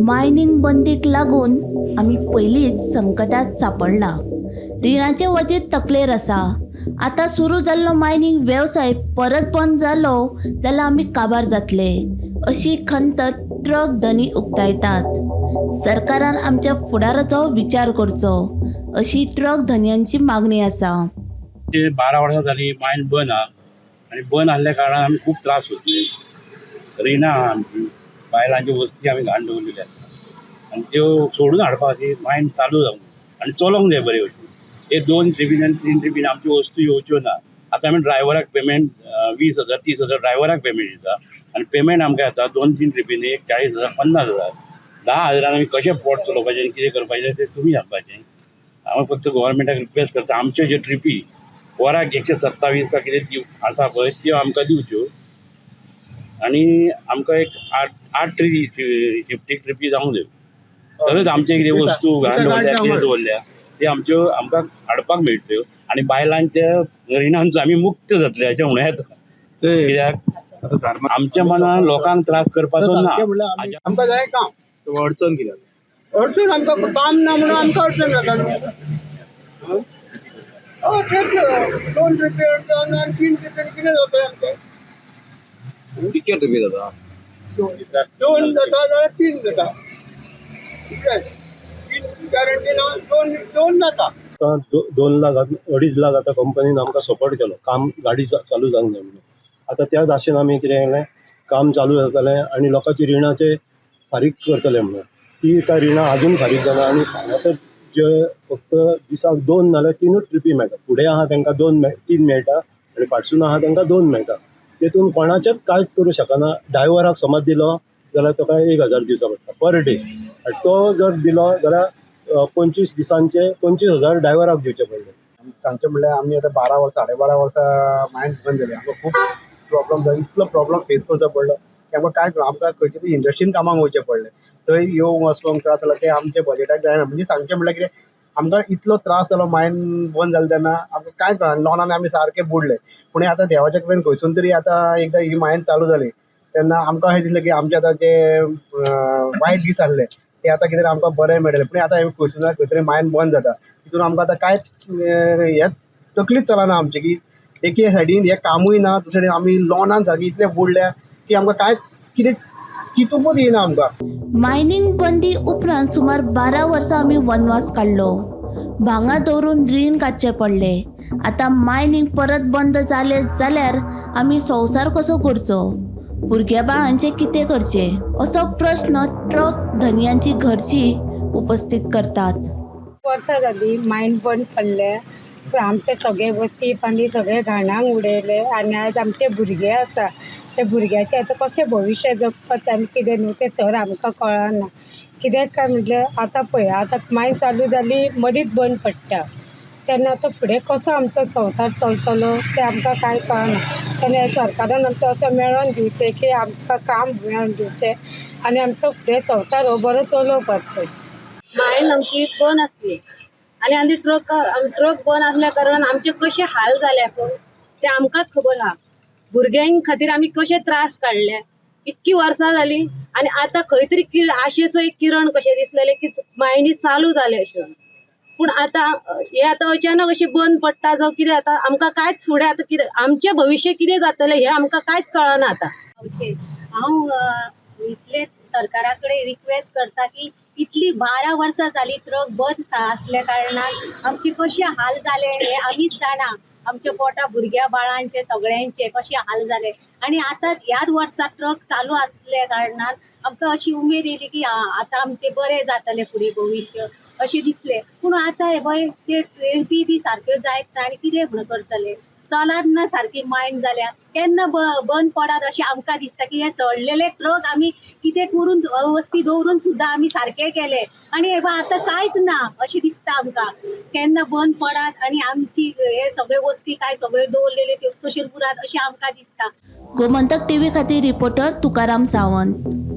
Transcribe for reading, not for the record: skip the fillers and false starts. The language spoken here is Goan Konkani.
मायनींग बंदीक लागून आमी पयलींच संकटात सांपडला. रिणाचें वजें तकलेर आसा. आतां सुरू जाल्लो मायनींग वेवसाय परत बंद जालो जाल्यार आमी काबार जातले अशी खंत ट्रक धनी उक्तायतात. सरकारान आमच्या फुडाराचो विचार करचो अशी ट्रक धनयांची मागणी आसा. ते 12 वर्सां जाली मायन बंद आहा आनी बंद आहल्या कारणान आमी खूब त्रास सोंसले. रिणां आहा आमची, बायलांच्यो वस्ती आमी घाण दवरलेल्यो आसा आनी त्यो सोडून हाडपा खातीर मायन चालू जावंक जाय आनी चलोंक जाय बरे भशेन. हे 2 ट्रिपीन आनी 3 ट्रिपीन आमच्यो वस्तू येवच्यो ना. आतां आमी ड्रायव्हराक पेमेंट 20,000 30,000 ड्रायव्हराक पेमेंट दिता आनी पेमेंट आमकां येता 2-3 ट्रिपीनी एक 40,000 50,000. 10,000 आमी कशें पोट चलोवपाचें आनी कितें करपाचें तें तुमी सांगपाचें. हांव फक्त गोवोरमेंटाक रिक्वेस्ट करता, आमच्यो ज्यो ट्रिपी वराक 127 काय कितें ती आसा पळय त्यो आमकां दिवच्यो आनी आमकां एक 8 ट्रिपी शिफ्टीक ट्रिपी जावंक जायो. तरच आमचे कितें वस्तू घाण दवरल्या कितें दवरल्या ते आमच्यो आमकां हाडपाक मेळटल्यो आनी बायलांच्या रिणांचो आमी मुक्त जातले अशें म्हणूं येता. कित्याक आमच्या मनान लोकांक त्रास करपाचो ना. आमकां जाय काम. अडचण कितें? अडचण आमकां काम ना म्हणून आमकां अडचण जाता न्हू. हय तेच 2 ट्रिपी अडचण आनी 3 ट्रिपी कितें जाता आमचें? कितके ट्रिपी जाता? 2 जाता जाल्यार 3 जाता. 3 गॅरंटी ना, 2 जाता. आतां 2 लाख 2.5 लाख आतां कंपनीन आमकां सपोर्ट केलो, काम गाडी चालू जावंक जाय म्हणून. आतां त्या आशेन आमी कितें केलें, काम चालू जातलें आनी लोकांची रिणाचे फारीक करतले म्हणून. ती काय रिणां आजून फारीक जाना आनी हांगासर जे फक्त दिसाक 2 नाल्यार 3 ट्रिपी मेळटा. फुडें आहा तांकां 3 मेळटा आनी फाटसून आहा तांकां 2 मेळटा. तेतून कोणाचेच कांयच करूं शकना. ड्रायव्हराक समज दिलो जाल्यार ताका 1,000 दिवचो पडटा पर डे, आनी तो जर दिलो जाल्यार 25 दिसांचे 25,000 ड्रायव्हराक दिवचे पडले. सांगचें म्हणल्यार आमी आतां 12 वर्सां 12.5 वर्सां मायन बंद जाली. आमकां खूब प्रॉब्लम जालो, इतलो प्रॉब्लम फेस करचो पडलो की आमकां कांय आमकां खंयचे तरी इंडस्ट्रीन कामाक वयचें पडलें, थंय येवंक वचपाक त्रास जालो, तें आमच्या बजेटाक जायना. म्हणजे सांगचें म्हणल्यार कितें, आमकां इतलो त्रास जालो मायन बंद जालें तेन्ना आमकां कांय कळना. लॉनान आमी सारके बुडले. पूण आतां देवाच्या कृपेन खंयसून तरी आतां एकदां ही मायन चालू जाली तेन्ना आमकां अशें दिसलें की आमचें आतां जे वायट दीस आसले ते आतां कितें आमकां बरें मेळटलें. पूण आतां खंयसून ना खंय तरी मायन बंद जाता, तितून आमकां आतां कांयच हें तकलीच चलना आमची की एके सायडीन हें कामूय ना, दुसरे सायडीन आमी लॉनान सारकी इतले बुडल्या की आमकां कांय कितें चिंतूंकूच येना आमकां. मायनींग बंदी उपरांत सुमार 12 वर्सां आमी वनवास काडलो. भांगा दवरून रीण काडचें पडलें. आतां मायनींग परत बंद जालें जाल्यार आमी संवसार कसो करचो, भुरग्या बाळांचें कितें करचें असो प्रस्न ट्रक धनयांची घरची उपस्थित करतात. वर्सां जाली मायन बंद पडले, आमचे सगळे वस्ती पाणी सगळे घाणाक उडयले आनी आयज आमचे भुरगे आसा ते भुरग्याचें आतां कशें भविश्य जगपाचें आनी कितें न्हू तें सर आमकां कळना. कित्याक काय म्हटल्यार आतां पळय आतां मायन चालू जाली मदींच बंद पडटा तेन्ना आतां फुडें कसो आमचो संवसार चलतलो तें आमकां कांय कळना. तेन्ना सरकारान आमकां अशें मेळोन दिवचें की आमकां काम मेळोन दिवचें आनी आमचो फुडें संवसार हो बरो चलोवपाचो. मायन आमची बंद आसली आनी आनी ट्रक बंद आसल्या कारणान आमचे कशे हाल जाले पळय ते आमकांच खबर आहा. भुरग्यां खातीर आमी कशे त्रास काडले, इतकी वर्सां जाली आनी आतां खंय तरी आशेचो एक किरण कशें दिसलेलें की मायनी चालू जाले अशें. पूण आतां हे आतां अचानक अशें बंद पडटा जावं कितें आतां आमकां कांयच फुडें आतां कितें आमचें भविश्य कितें जातलें हें आमकां कांयच कळना आतां. हांव इतलें सरकारा कडेन रिक्वेस्ट करता की इतली 12 वर्सां जाली ट्रक बंद आसल्या कारणान आमचे कशे हाल जाले हे आमीच जाणा. आमच्या पोटा भुरग्या बाळांचे सगळ्यांचे कशे हाल जाले आनी आतां ह्याच वर्सा ट्रक चालू आसल्या कारणान आमकां अशी उमेद येयली की आतां आमचें बरें जातलें फुडें भविश्य अशें दिसलें. पूण आतां हे पळय ते ट्रिपी बी सारक्यो जायत ना आनी कितें म्हणून करतले, चलात ना सारकी मायन जाल्या केन्ना बंद पडात अशें आमकां दिसता की हे सडलेले ट्रक आमी कितें करून वस्ती दवरून सुद्दां आमी सारके केले आनी हे पळय आतां कांयच ना अशें दिसता आमकां. केन्ना बंद पडात आनी आमची हे सगळे वस्ती काय सगळे दवरलेले त्यो तशेर उरात अशें आमकां दिसता. गोमंतक टीव्ही खातीर रिपोर्टर तुकाराम सावंत.